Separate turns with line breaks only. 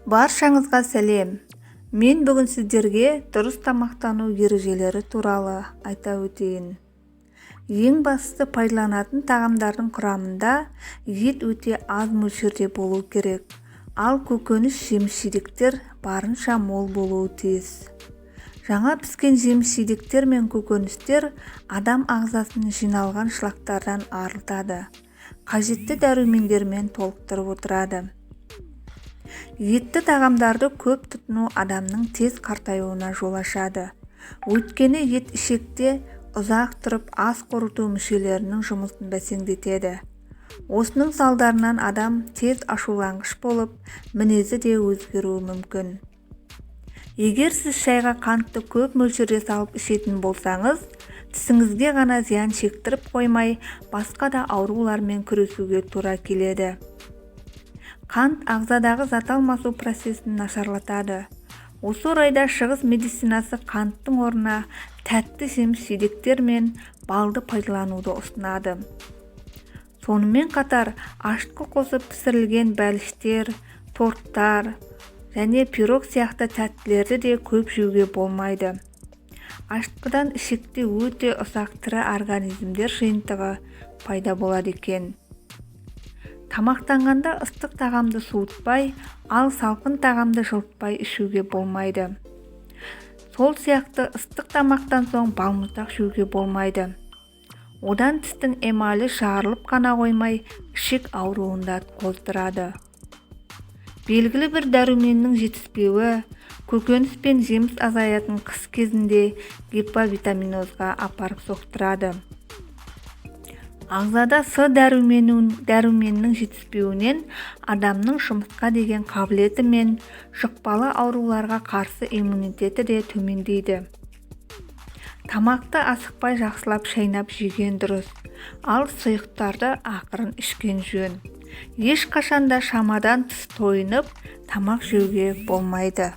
Баршаңызға сәлем! Мен бүгін сіздерге дұрыс тамақтану ережелері туралы айта өтейін. Ең бастысы, пайдаланатын тағамдардың құрамында ет өте аз мөлшерде болу керек, ал көкөніс, жеміс-жидектер барынша мол болуы тиіс. Жаңа піскен жеміс-жидектер мен көкөністер адам ағзасын жиналған шлактардан арылтады, қажетті дәрумендермен толықтырып отырады. Етті тағамдарды көп тұтыну адамның тез қартаюына жол ашады. Өйткені ет ішекте ұзақ тұрып, ас қорыту мүшелерінің жұмысын бәсеңдетеді. Осының салдарынан адам тез ашуланғыш болып, мінезі де өзгеруі мүмкін. Егер сіз шайға қантты көп мөлшерде салып ішетін болсаңыз, тісіңізге ғана зиян шектіріп қоймай, басқа да аурулармен күресуге тура келеді. Қант ағзадағы зат алмасу процесін нашарлатады. Осы орайда шығыс медицинасы қанттың орнына тәтті жеміс-жидектер мен балды пайдалануды ұсынады. Сонымен қатар ашытқы қосып пісірілген бәліштер, торттар және пирог сияқты тәттілерді де көп жеуге болмайды. Ашытқыдан ішекте өте ұсақ тірі организмдер жиынтығы пайда болады екен. Тамақтанғанда ыстық тағамды суытпай, ал салқын тағамды жылытпай ішуге болмайды. Сол сияқты ыстық тамақтан соң балмұздақ жеуге болмайды. Одан тістің эмалі жарылып қана қоймай, ішек ауруын да қоздырады. Белгілі бір дәруменнің жетіспеуі көкөніс пен жеміс азаятын қыс кезінде гиповитаминозға апарып соқтырады. Ағзада С дәруменінің жетіспеуінен адамның жұмысқа деген қабілеті мен жұқпалы ауруларға қарсы иммунитеті де төмендейді. Тамақты асықпай, жақсылап шайнап жеген дұрыс, ал сұйықтарды ақырын ішкен жөн. Ешқашан да шамадан тыс тойынып тамақ жеуге болмайды.